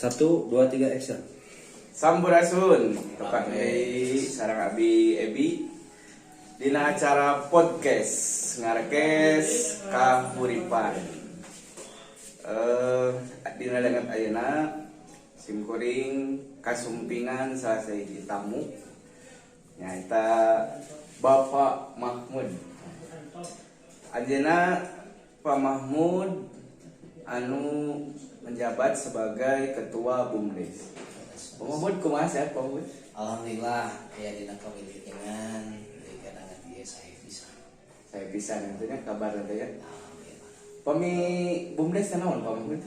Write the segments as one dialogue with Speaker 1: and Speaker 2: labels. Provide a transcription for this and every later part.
Speaker 1: Satu, dua, tiga, action.
Speaker 2: Sampurasun, tepang deui sareng Abi Ebi dina acara podcast ngarekes kahuripan. Dina danget ayeuna simkuring kasumpingan salah sahiji tamu, nyaeta Bapak Mahmud. Anjeunna Pak Mahmud anu menjabat sebagai Ketua BUMDes. Pak Mahmud, kumaha, sehat, Pak Mahmud?
Speaker 3: Alhamdulillah ya, dina kawilujengan di kadangan ieu saya bisa.
Speaker 2: Saya bisa nantinya kabar nanti ya.
Speaker 3: Alhamdulillah.
Speaker 2: Pami BUMDes teh naon, Pak Mahmud?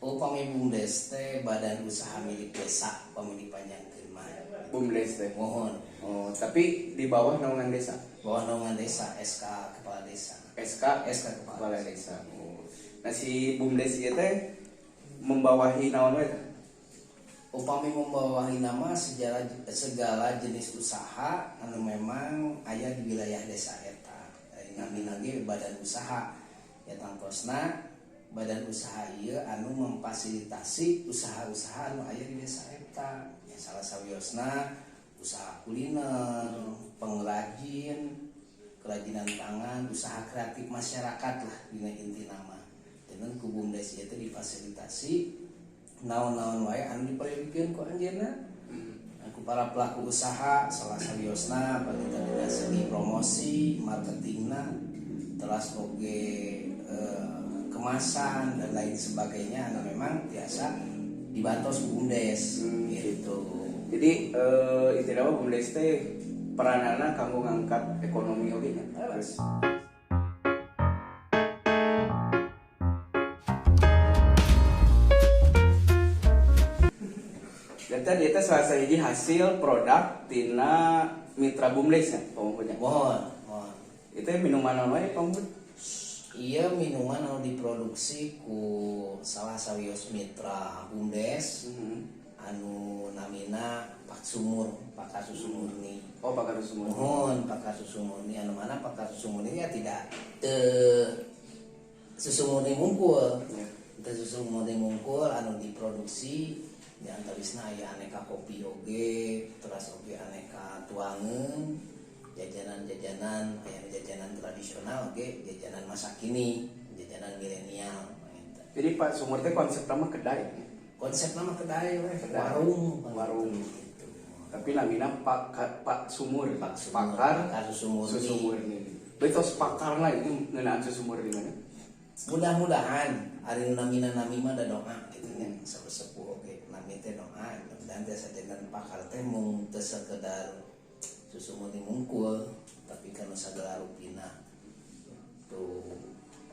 Speaker 3: Upami BUMDes teh badan usaha milik desa, pami dipanjangkeun mah.
Speaker 2: BUMDes teh.
Speaker 3: Mohon.
Speaker 2: Oh, tapi di bawah naungan desa.
Speaker 3: Bawah naungan desa, SK kepala desa.
Speaker 2: SK
Speaker 3: SK kepala,
Speaker 2: kepala desa. Oh. Nah, si BUMDes ieu teh membawahi naon we teh?
Speaker 3: Upami membawahi nama segala segala jenis usaha anu memang aya di wilayah desa eta. Namina ge badan usaha ya, tangtosna badan usaha ieu anu memfasilitasi usaha-usaha anu aya di desa eta. Ya, salah sawiosna usaha kuliner, pengrajin, kerajinan tangan, usaha kreatif masyarakat lah dina inti nama. Dan ku BUMDes ieu teh difasilitasi naon-naon wae anu diperlukeun ku anjeunna. Ku para pelaku usaha, salah sawiosna panginten dina segi promosi, marketingna, teras oge kemasan dan lain sebagainya anu memang tiasa dibantos ku BUMDes gitu.
Speaker 2: Jadi intinya mah BUMDes teh peranana kanggo ngangkat ekonomi oge nya.
Speaker 3: Terus.
Speaker 2: Dan tadi itu salah sahiji hasil produk tina mitra BUMDes ya, Pak Mahmud ya?
Speaker 3: Mohon, mohon.
Speaker 2: Itu minuman apa ya, Pak Mahmud?
Speaker 3: Iya, minuman anu diproduksi ku salah sawios mitra BUMDes anu namina Pak Sumur, Pak Susu Murni.
Speaker 2: Oh, Pak Susu Murni.
Speaker 3: Mohon, Pak Susu Murni anu mana Pak Susu Murni ya tidak teu susu murni mungkul. Teu susu murni mungkul anu diproduksi di antawisna aya aneka kopi oge, terus oge aneka tuangan, jajanan-jajanan, aya jajanan tradisional oge, jajanan masa kini, jajanan milenial gitu.
Speaker 2: Jadi Pak Sumur teh konsep nama kedai.
Speaker 3: Konsep nama kedai we,
Speaker 2: Kedai.
Speaker 3: Warung,
Speaker 2: Warung.
Speaker 3: gitu.
Speaker 2: Tapi namina Pak Sumur,
Speaker 3: Pak Sumur,
Speaker 2: Pakar
Speaker 3: Pakar Susu Murni.
Speaker 2: Susu Murni. Berarti tos pakar lah itu ngeunaan susu murni mana?
Speaker 3: Mudah-mudahan ari nu namina nami mah da doa gitu nya, sepuh oge nami teh doa, mudah-mudahan teh sajengan pakar teh mung teu sekedar susu murni mungkul, tapi kana sagala rupina tuh.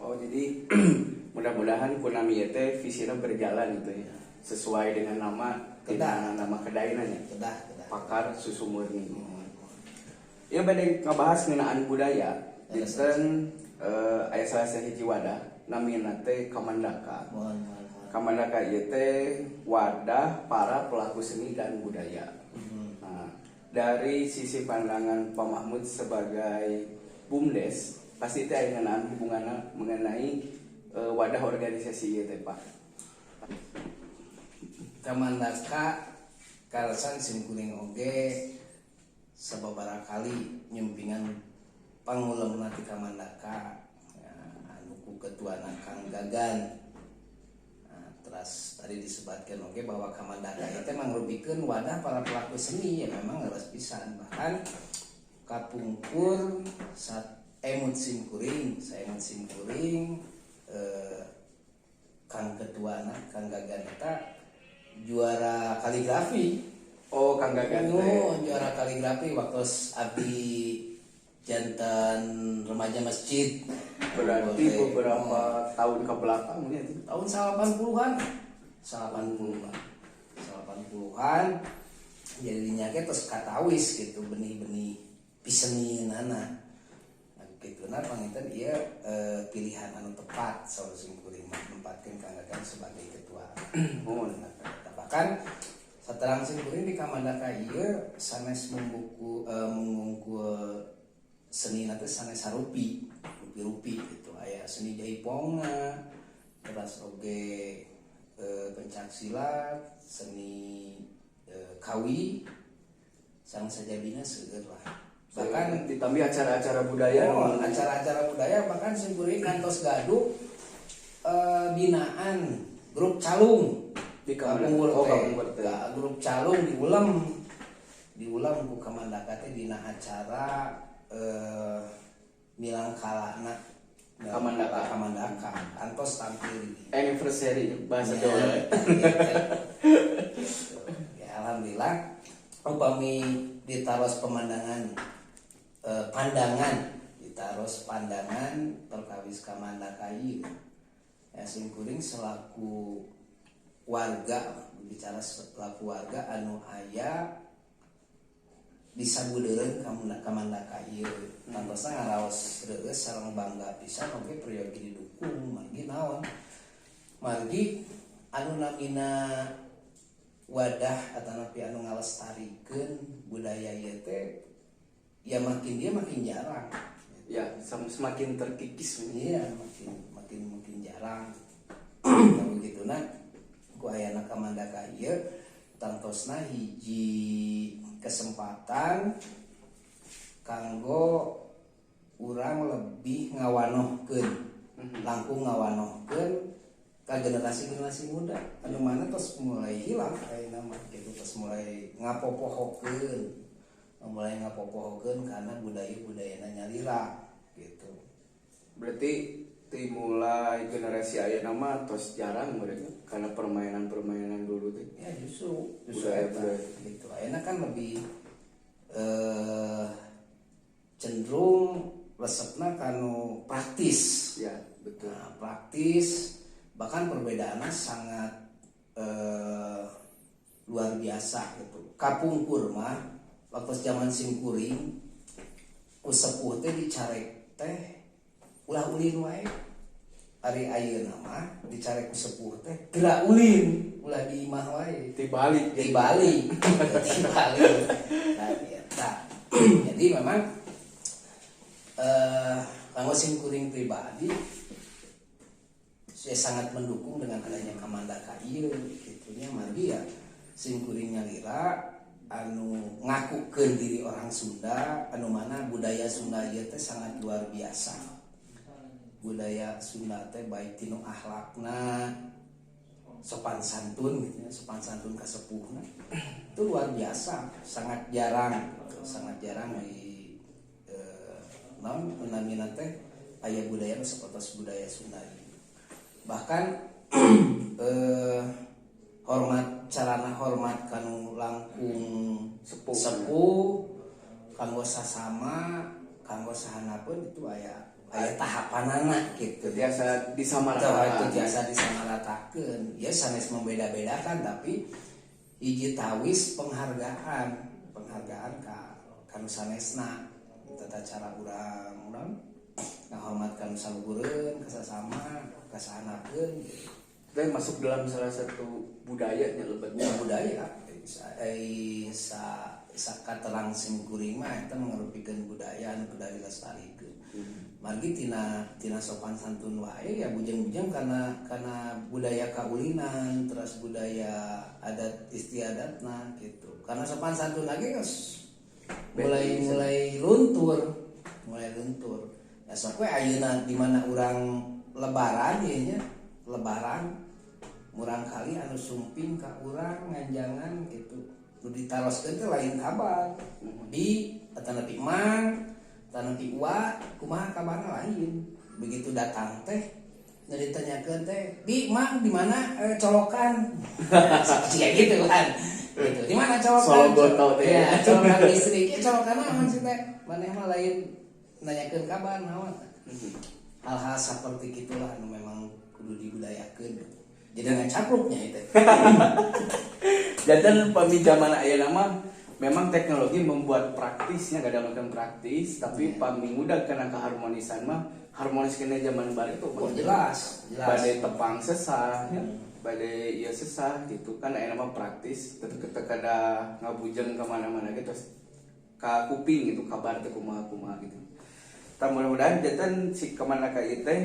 Speaker 2: Oh, jadi mudah-mudahan ku nami ieu teh visinya berjalan gitu ya. Sesuai dengan nama
Speaker 3: Kedah.
Speaker 2: Dengan nama kedaina nya.
Speaker 3: Kedah, kedah.
Speaker 2: Pakar Susu Murni. Ya, bade ngabahas ngeunaan budaya. Dinten aya salah sahiji wadah namina teh Kamandaka.
Speaker 3: Mohon, mohon, mohon.
Speaker 2: Kamandaka ieu teh wadah para pelaku seni dan budaya. Nah, dari sisi pandangan Pak Mahmud sebagai BUMDes, pasti teh aya ngeunaan hubunganna mengenai wadah organisasi ieu teh, Pak.
Speaker 3: Kamandaka kaleresan simkuring oge sababaraha kali nyumpingan pangulemna ti Kamandaka ya, anu ku ketuana Kang Gagan. Nah, terus tadi disebutkan oge bahwa Kamandaka itu mangrupikeun wadah para pelaku seni, ya memang leres pisan, bahkan kapungkur saat emut simkuring, saya emut simkuring, Kang ketuana Kang Gagan eta juara kaligrafi.
Speaker 2: Oh, Kang Gagan teh.
Speaker 3: Oh, juara kaligrafi waktu abdi janten remaja masjid.
Speaker 2: Berarti
Speaker 3: Oke.
Speaker 2: beberapa tahun ke belakang ya itu.
Speaker 3: Tahun 80-an. 80-an. 80-an. Jadi dinya ge tos katawis gitu benih-benih piseninana. Nah, gitu nah panginten ieu pilihan anu tepat saur simkuring mah nempatkeun Kang Gagan sebagai ketua.
Speaker 2: Oh,
Speaker 3: Bahkan saterang simkuring di Kamandaka ieu sanes mungkul mungkul seni nanti sanes sarupi, rupi-rupi gitu, aya seni jaiponga, terus oge Pencak silat, seni kawi sang sajabina seueur lah.
Speaker 2: Bahkan ditambah acara-acara budaya.
Speaker 3: Oh, acara-acara budaya, bahkan simkuring kantos gaduh binaan grup calung
Speaker 2: di
Speaker 3: Kapungkur
Speaker 2: Oh,
Speaker 3: teh.
Speaker 2: Kapungkur teh.
Speaker 3: Ka grup calung diulem ku Kamandaka teh dina acara milangkalana.
Speaker 2: Kamandaka.
Speaker 3: Kamandaka kantos tampil di
Speaker 2: Anniversary bahasa
Speaker 3: Ya,
Speaker 2: Jawa.
Speaker 3: gitu. Ya, alhamdulillah upami ditaros pemandangan, pandangan, ditaros pandangan perkawis Kamandaka ieu ya, simkuring selaku warga, bicara selaku warga anu aya di sabudeureun Kamandaka ieu, tantosna ngaraos reueus sareng bangga pisan, oge peryogi didukung. Margi naon? Margi anu namina wadah atanapi anu ngalestarikeun budaya ieu teh ya makin dia makin jarang.
Speaker 2: Ya, semakin terkikis.
Speaker 3: Iya, makin makin makin jarang. Nah, begitu. Nah, ku ayana Kamandaka ieu tangtosna hiji kesempatan kanggo urang lebih ngawanohkeun, langkung ngawanohkeun ka generasi-generasi muda anu mana tos mulai hilang ayeuna mah gitu, tos mulai ngapopohokeun, mulai ngapopohokeun karena budaya-budayana nyalira gitu.
Speaker 2: Berarti dimulai generasi ayeuna mah tos jarang mereka karena permainan-permainan dulu tuh.
Speaker 3: Ya, justru justru
Speaker 2: Budaya-
Speaker 3: eta,
Speaker 2: budaya.
Speaker 3: Gitu. Ayeuna kan lebih cenderung resepna kanu praktis.
Speaker 2: Ya, betul.
Speaker 3: Nah, praktis, bahkan perbedaannya sangat luar biasa gitu. Kapungkur mah waktu zaman simkuring ku sepuh teh dicarek teh, "Ulah ulin wae." Ari ayeuna mah dicarek ku sepuh teh, "Geura ulin, ulah di imah wae."
Speaker 2: Dibalik.
Speaker 3: Di Bali, di Bali. Nah, eta. Jadi memang kanggo simkuring pribadi saya sangat mendukung dengan adanya Kamandaka ieu gitu nya. Margi ya simkuring nyalira anu ngakukeun diri orang Sunda, anu mana budaya Sunda ieu teh sangat luar biasa. Budaya Sunda teh baik tinu akhlakna, sopan santun gitu ya, sopan santun kasepuhna itu luar biasa, sangat jarang gitu, sangat jarang di naon namina teh aya budaya nu sapertos budaya Sunda ieu. Bahkan hormat, carana hormat kanu langkung
Speaker 2: sepuh.
Speaker 3: Sepuh, kanggo sasama, kanggo sahanapun itu aya aya tahapanana gitu.
Speaker 2: Biasa
Speaker 3: Itu
Speaker 2: disamaratakan.
Speaker 3: Itu biasa disamaratakeun ya, sanes membeda-bedakan, tapi hiji tawis penghargaan, penghargaan ka kanu sanesna, tata cara urang naon ngahormat kanu saluhureun, ka sasama, ka sahanapeun gitu.
Speaker 2: Itu masuk dalam salah satu budayanya lebetnya.
Speaker 3: Ya, budaya sa sakaterang simkuring mah eta mangrupikeun budaya anu kudu dilestarikeun. Margi tina tina sopan santun wae ya, bujeng-bujeng karena budaya kaulinan, terus budaya adat istiadatna gitu. Karena sopan santun lagi geus mulai mulai luntur, mulai luntur. Ya sok we ayeuna di mana urang lebaran ieu nya, lebaran murang kali anu sumping ka urang nganjangan gitu. Nu ditaroskeun teh lain kabar. Di atanapi mang, atanapi ua, kumaha kabarna lain. Begitu datang teh nu ditanyakeun teh, "Bi, Mang, di mana colokan?" Ya gitu kan. Gitu. "Di mana colokan?"
Speaker 2: Sologoto teh.
Speaker 3: Ya, colokan listrik. Ya, colokan naon sih teh? Maneh mah lain nanyakeun kabar naon. Hal-hal seperti gitulah anu memang kudu dibudayakeun gitu. Jadi ngacapruknya itu.
Speaker 2: Dan pami zaman ayeuna mah memang teknologi membuat praktisnya gak ada makan praktis, tapi pami muda kena keharmonisan mah harmonis kena zaman baru itu.
Speaker 3: Oh, jelas, jelas.
Speaker 2: Bade tepang sesah ya, bade ieu sesah gitu kan. Ayeuna mah praktis tetep kada ngabujeng kemana-mana gitu, ka kuping gitu kabar teh kumaha kumaha gitu. Tah, mudah-mudahan janten si Kamandaka ieu teh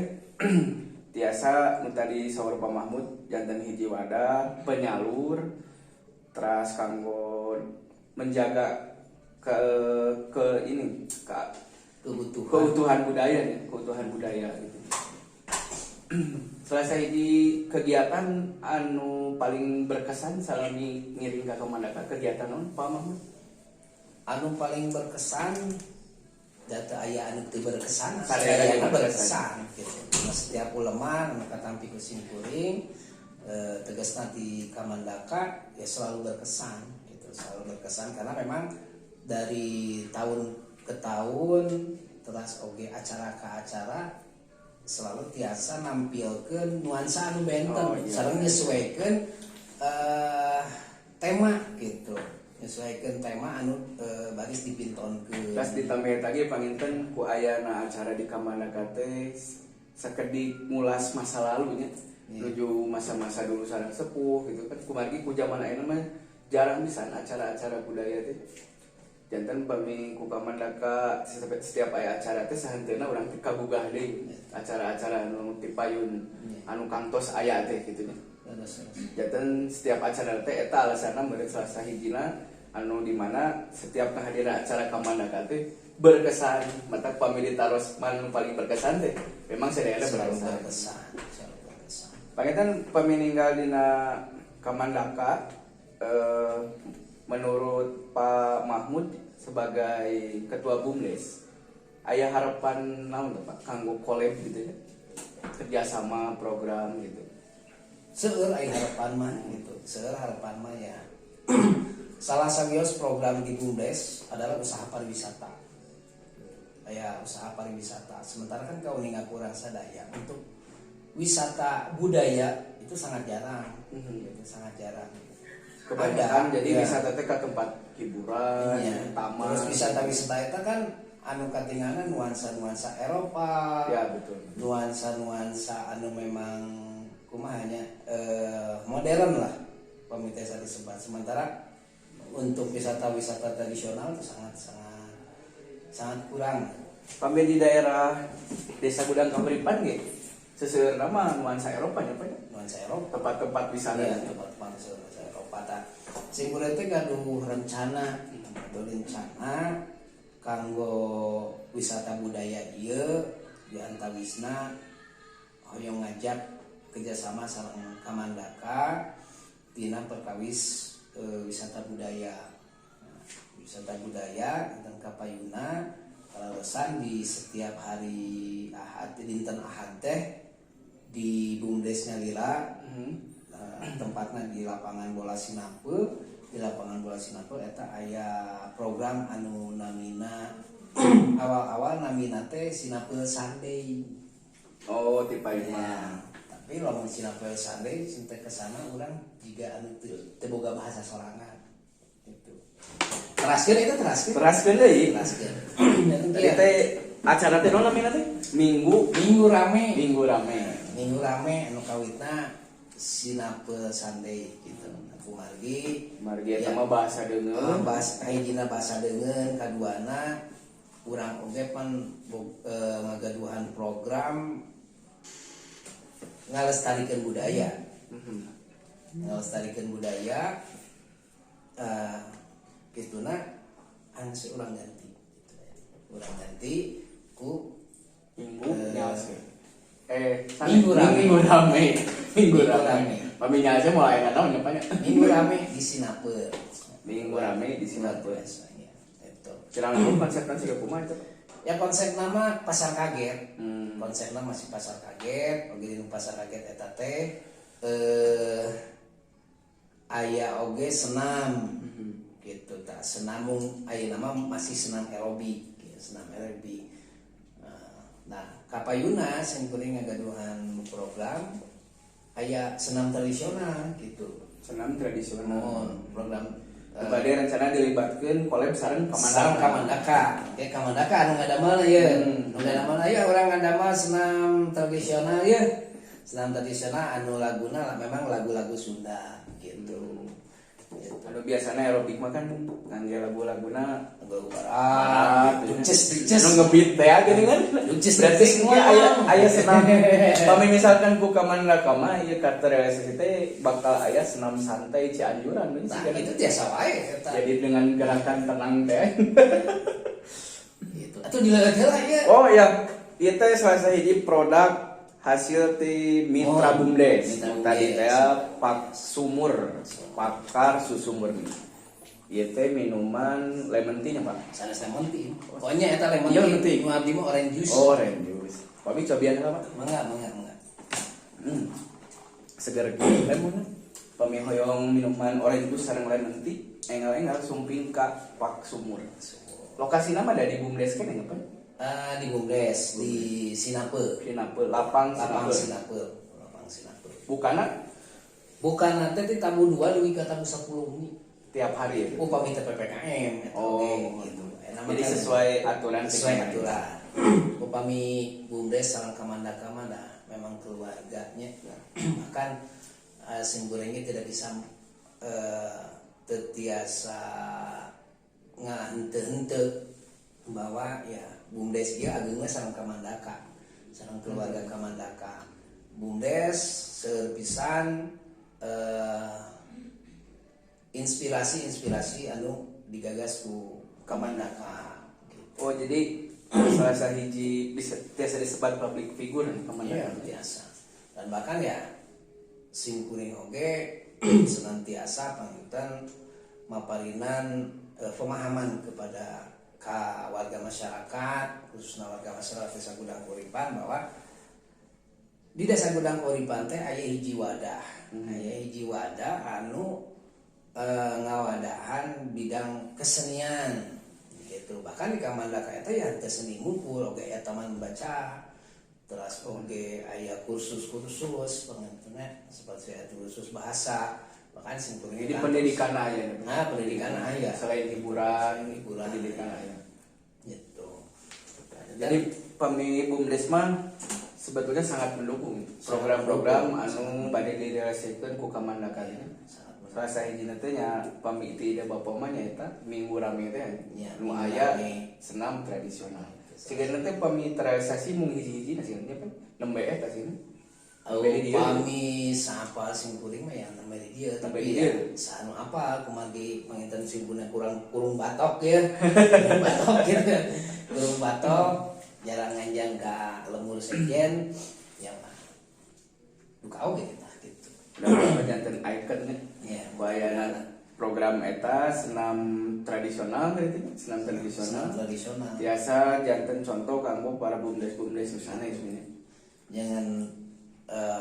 Speaker 2: Tiasa nu tadi saur Pak Mahmud janten hiji wadah penyalur teras kanggo menjaga ke ini ke
Speaker 3: kebutuhan
Speaker 2: keutuhan budaya ya, keutuhan budaya gitu. Selesai di kegiatan anu paling berkesan salami ngiring ka Kamandaka, kegiatan naon, Pak Mahmud?
Speaker 3: Anu paling berkesan data aya anu teu berkesan.
Speaker 2: Sadayana
Speaker 3: Sadayana
Speaker 2: berkesan.
Speaker 3: Berkesan gitu. Nah, setiap uleman anu katampi ku simkuring, tegasna di Kamandaka ya selalu berkesan gitu, selalu berkesan karena memang dari tahun ke tahun terus oge acara ke acara selalu tiasa nampilkeun nuansa anu benten.
Speaker 2: Oh, iya.
Speaker 3: Sareng nyesuaikeun tema gitu, nyesuaikeun tema anu baris dipintonkeun.
Speaker 2: Terus ditambah lagi panginten ku ayana acara di Kamandaka teh sakedik ngulas masa lalu nya. Menuju masa-masa dulu sareng sepuh gitu kan, kumargi ku zaman ayeuna mah jarang pisan acara-acara budaya teh. Janten pami ku Kamandaka setiap aya acara teh sahenteuna urang teh kagugah deui acara-acara anu ti payun anu kantos aya teh kitu nya.
Speaker 3: Leres, leres.
Speaker 2: Janten setiap acara teh eta alasanna meureun salah sahijina anu dimana setiap kehadiran acara Kamandaka teh berkesan, mata pami ditaros mana nu paling berkesan teh memang sadayana
Speaker 3: Selalu
Speaker 2: berkesan.
Speaker 3: Berkesan, selalu berkesan.
Speaker 2: Panginten pami ninggal dina Kamandaka, menurut Pak Mahmud sebagai ketua BUMDes aya harapan naon tuh, Pak, kanggo collab gitu ya, kerjasama program gitu?
Speaker 3: Seueur aya harapan mah gitu, seueur harapan mah ya. Salah sawios program di BUMDes adalah usaha pariwisata ya, usaha pariwisata. Sementara kan kauninga kurang sadaya untuk wisata budaya itu sangat jarang gitu, sangat jarang.
Speaker 2: Kebanyakan
Speaker 3: Ada,
Speaker 2: jadi
Speaker 3: ya.
Speaker 2: Wisata teh ke tempat hiburan, taman.
Speaker 3: Terus wisata-wisata itu kan anu katingalan nuansa-nuansa Eropa,
Speaker 2: Ya, betul.
Speaker 3: nuansa-nuansa anu memang kumaha nya, modern lah pami teh disebat. Sementara untuk wisata-wisata tradisional itu sangat sangat sangat kurang.
Speaker 2: Pami di daerah Desa Gudang Kahuripan ge seseueurna mah nuansa Eropa nya, Pak, ya?
Speaker 3: Nuansa Eropa.
Speaker 2: Tempat-tempat wisata.
Speaker 3: Iya, tempat-tempat nuansa Eropa. Tah, sing kuring teh gaduh rencana, gaduh rencana kanggo wisata budaya ieu, di antawisna hoyong ngajak kerjasama sareng Kamandaka tina perkawis wisata budaya. Nah, wisata budaya tentang kapayuna kaleresan di setiap hari Ahad, dinten Ahad teh di BUMDes nyalira, tempatnya di lapangan bola Sinape. Di lapangan bola Sinape eta aya program anu namina, awal-awal namina teh Sinape Sunday.
Speaker 2: Oh, tipe lima.
Speaker 3: Ya, tapi lamun Sinape Sunday cinta ke sana urang jiga anu teu boga bahasa sorangan gitu. Teraskeun itu, teraskeun.
Speaker 2: Teraskeun deui.
Speaker 3: Teraskeun.
Speaker 2: Tadi teh acara teh naon namina teh? Minggu
Speaker 3: Minggu rame.
Speaker 2: Minggu rame.
Speaker 3: Minggu rame anu kawitna Sinape Sunday gitu. Aku margi
Speaker 2: Margi eta
Speaker 3: Ya.
Speaker 2: mah bahasa deungeun.
Speaker 3: Bahasa kahijina bahasa deungeun, kaduana urang oge pan ngagaduhan program ngalestarikeun budaya. Ngalestarikeun budaya, gituna angse urang ganti gitu ya. Urang ganti ku
Speaker 2: Minggu nyalse.
Speaker 3: Minggu rame.
Speaker 2: Minggu rame. Minggu
Speaker 3: Minggu
Speaker 2: rame.
Speaker 3: rame.
Speaker 2: Pami nyalse mulai naon nya, Pak, nya?
Speaker 3: Minggu rame di Sinape.
Speaker 2: Minggu rame di Sinape.
Speaker 3: Biasanya itu.
Speaker 2: Kirang langkung konsepna siga kumaha itu, Pak?
Speaker 3: Ya, konsep nama pasar kaget. Konsepnya masih pasar kaget. Oge di pasar kaget eta teh aya oge senam gitu. Tak senam aya nama masih senam aerobik gitu, senam aerobik. Nah, kapayuna sing kuring ngagaduhan program aya senam tradisional gitu.
Speaker 2: Senam tradisional.
Speaker 3: Mohon program
Speaker 2: Bade rencana dilibatkeun collab sareng Kamandaka.
Speaker 3: Sareng Kamandaka. Ya, Kamandaka anu ngadamel ye. Nu ngadamel aya urang ngadamel senam tradisional ye. Senam tradisional anu laguna lah memang lagu-lagu Sunda gitu. Gitu.
Speaker 2: Anu Biasana aerobik mah kan ngangge lagu-laguna
Speaker 3: lagu
Speaker 2: barat,
Speaker 3: barat, duces duces.
Speaker 2: Nu ngebeat teh gini kan.
Speaker 3: Duces,
Speaker 2: Berarti
Speaker 3: duces.
Speaker 2: nya aya aya senam. Pami misalkan ku Kamandaka mah ieu katerrealisasi teh bakal aya senam santai Cianjuran we
Speaker 3: Nah,
Speaker 2: sih kan.
Speaker 3: itu biasa wae eta.
Speaker 2: Jadi dengan gerakan tenang teh.
Speaker 3: Gitu. Atuh dileuleut heula ieu.
Speaker 2: Oh iya, ieu teh salah sahiji produk hasil ti Mitra
Speaker 3: Oh,
Speaker 2: BUMDes.
Speaker 3: Mitra BUMDes.
Speaker 2: Tadi teh Pak Sumur, Pakar Susu Murni. Ieu teh minuman lemon tea nya, Pak.
Speaker 3: Sanes lemon tea. Pokoknya eta lemon
Speaker 2: Iya,
Speaker 3: tea.
Speaker 2: lemon tea.
Speaker 3: Nu abdi mah orange juice.
Speaker 2: Oh, orange juice. Pami cobian heula, Pak.
Speaker 3: Mangga, mangga, mangga.
Speaker 2: Seger gitu lemon. Pami hoyong minuman orange juice sareng lemon tea, enggal-enggal sumping ka Pak Sumur. Lokasi nama ada di BUMDes kan ya, Pak?
Speaker 3: Ah, di BUMDes di Sinape.
Speaker 2: Sinape, lapang
Speaker 3: Lapang
Speaker 2: Sinape.
Speaker 3: Sinape. Lapang Sinape.
Speaker 2: Bukana
Speaker 3: Bukan nanti di tamu 2 dugi ka tamu 10 wengi.
Speaker 2: Tiap hari ya?
Speaker 3: Upami teh PPKM eta
Speaker 2: Oh.
Speaker 3: oge gitu. Eta mah
Speaker 2: Jadi
Speaker 3: kan
Speaker 2: sesuai aturan
Speaker 3: sesuai
Speaker 2: pemerintah.
Speaker 3: Aturan. Upami BUMDes sareng Kamandaka mah dah memang keluarganya. Bahkan sim kuringnya tidak bisa teu tiasa ngahenteu-henteu bahwa ya BUMDes ieu ageungna sareng Kamandaka, sareng keluarga Kamandaka. BUMDes seueur pisan inspirasi-inspirasi anu digagas ku Kamandaka gitu.
Speaker 2: Oh, jadi salah sahiji bisa tiasa disebut public figure nih Kamandaka.
Speaker 3: Iya, biasa. Dan bahkan ya sim kuring oge senantiasa panginten maparinan pemahaman kepada ka warga masyarakat, khususnya warga masyarakat Desa Gudang Kauripan, bahwa di Desa Gudang Kauripan teh aya hiji wadah, aya hiji wadah anu ngawadahan bidang kesenian gitu. Bahkan di Kamandaka eta ya teu seni ngumpul oge aya taman baca, terus oge aya kursus-kursus panginten seperti aya kursus bahasa, bahkan sim kuring
Speaker 2: Jadi pendidikan aya.
Speaker 3: Nah, pendidikan aya.
Speaker 2: Selain hiburan,
Speaker 3: Hiburan.
Speaker 2: Pendidikan aya.
Speaker 3: Gitu.
Speaker 2: Jadi pami BUMDes mah sebetulnya sangat mendukung program-program anu bade direalisasikan ku Kamandaka ini.
Speaker 3: Sangat mendukung.
Speaker 2: Salah sahijina teh nya pami itu ide bapak mah nyaeta Minggu Rame teh
Speaker 3: Ya,
Speaker 2: nu
Speaker 3: Minggu
Speaker 2: aya
Speaker 3: Rame.
Speaker 2: Senam tradisional. Sigana teh pami terrealisasi mung hiji-hiji na sigana teh nembe eta sih.
Speaker 3: Oh,
Speaker 2: Nembe di dieu.
Speaker 3: pami saapal sim kuring mah ya nembe di dieu,
Speaker 2: Nembe
Speaker 3: tapi
Speaker 2: di
Speaker 3: ya
Speaker 2: dieu.
Speaker 3: saanu apa kumargi panginten sim kuring kurang kurung batok ya, kurung batok gitu, kurung batok, jarang nganjang ka lembur sejen ya mah duka oge kita gitu.
Speaker 2: Dan bapak janten icon nya.
Speaker 3: Ya.
Speaker 2: Bayana program eta senam tradisional berarti senam tradisional.
Speaker 3: Senam tradisional.
Speaker 2: Biasa janten contoh kanggo para bumdes-bumdes nu sanes sebenarnya.
Speaker 3: Jangan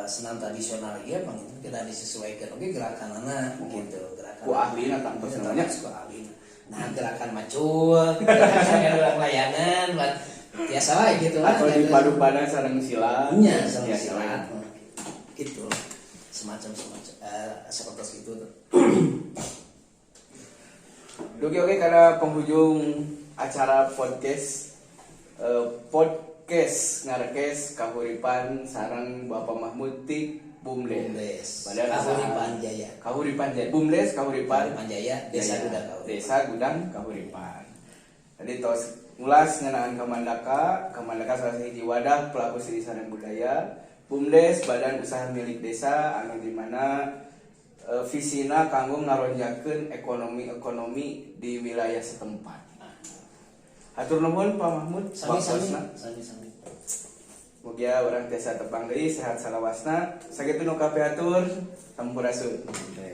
Speaker 3: senam tradisional ya panginten kita disesuaikan oke gerakanana gitu, gerakan
Speaker 2: Ku ahlina tanpa
Speaker 3: Iya,
Speaker 2: senamnya.
Speaker 3: ku ahlina. Nah, gerakan macul, gerakan orang layangan buat biasa lah gitu lah.
Speaker 2: Atau dipadu-padan sareng silat.
Speaker 3: Nya sareng
Speaker 2: Biasa
Speaker 3: silat
Speaker 2: wae.
Speaker 3: gitu, semacam semacam seperti itu tuh.
Speaker 2: Dugi oke karena penghujung acara podcast podcast ngarekes kahuripan sareng Bapak Mahmud ti BUMDes.
Speaker 3: BUMDes.
Speaker 2: Badan
Speaker 3: Kahuripan
Speaker 2: Usaha-
Speaker 3: Jaya.
Speaker 2: Kahuripan Jaya. BUMDes Kahuripan
Speaker 3: Kahuripan Jaya, Desa
Speaker 2: Jaya.
Speaker 3: Gudang Kahuripan.
Speaker 2: Desa Gudang Kahuripan. Tadi tos ngulas ngeunaan Kamandaka, Kamandaka salah sahiji wadah pelaku seni sareng budaya. BUMDes Badan Usaha Milik Desa anu di mana visina kanggo ngaronjakeun ekonomi-ekonomi di wilayah setempat. Hatur nuhun Pak Mahmud,
Speaker 3: Sami sami
Speaker 2: waktosna.
Speaker 3: Sami sami.
Speaker 2: Mugia urang tiasa tepang deui sehat salawasna. Sakitu nu kapihatur, sampurasun.
Speaker 3: Oke.